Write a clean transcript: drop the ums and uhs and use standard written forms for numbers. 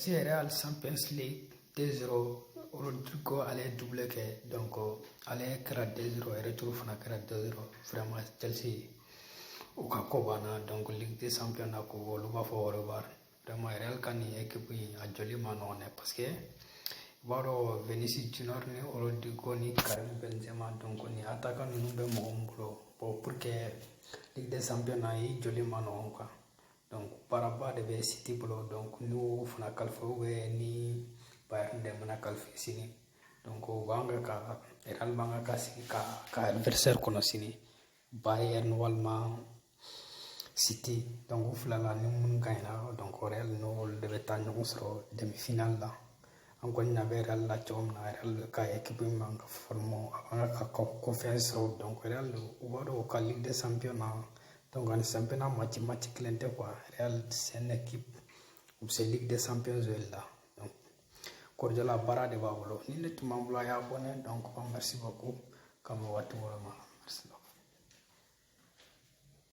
Chelsea Real Champions League 2-0. Rodrigo, ale ye doublé kɛ. Donc ale kɛra 2-0, retour fana kɛra 2-0. Vraiment, Chelsea u ka ko banna. Donc Ligue des Champions na, ko olu b'a fɔ au revoir. Vraiment, Real ka nin équipe in, a jɔli ma nɔgɔn dɛ, parce que i b'a dɔn, Vinicius Junior ni Rodrigo ni Karim Benzema, donc ni attaquant ninnu bɛ mɔgɔ min bolo, bon, pour que Ligue des Champions na, i jɔli ma nɔgɔn quoi. Donc baaraba de bɛ City bolo. Donc n'u fana qualifié ou bien ni Bayern de mana qualifié sini, donc u b'an ka Real b'an ka sigi ka adversaire kɔnɔ sini, Bayern walima City. Donc u fila la, ni mun gagnera, donc Real n'olu de bɛ taa ɲɔgɔn sɔrɔ demi finale la. An kɔni ɲɛ bɛ Real la cogo min na, Real ka équipe man ka forme, a b'an ka confiance sɔrɔ. Donc Real, u b'a dɔn u ka Ligue des Champions na, donc ani championnat match match kelen tɛ quoi. Real, c'est une équipe, u bɛ se Ligue des Champions jouer la. Donc Guardiola, baara de b'a bolo. Ni ne tun b'an bolo, a y'a abonné. Donc merci beaucoup, k'an bɛ waati wɛrɛ ma. Merci beaucoup.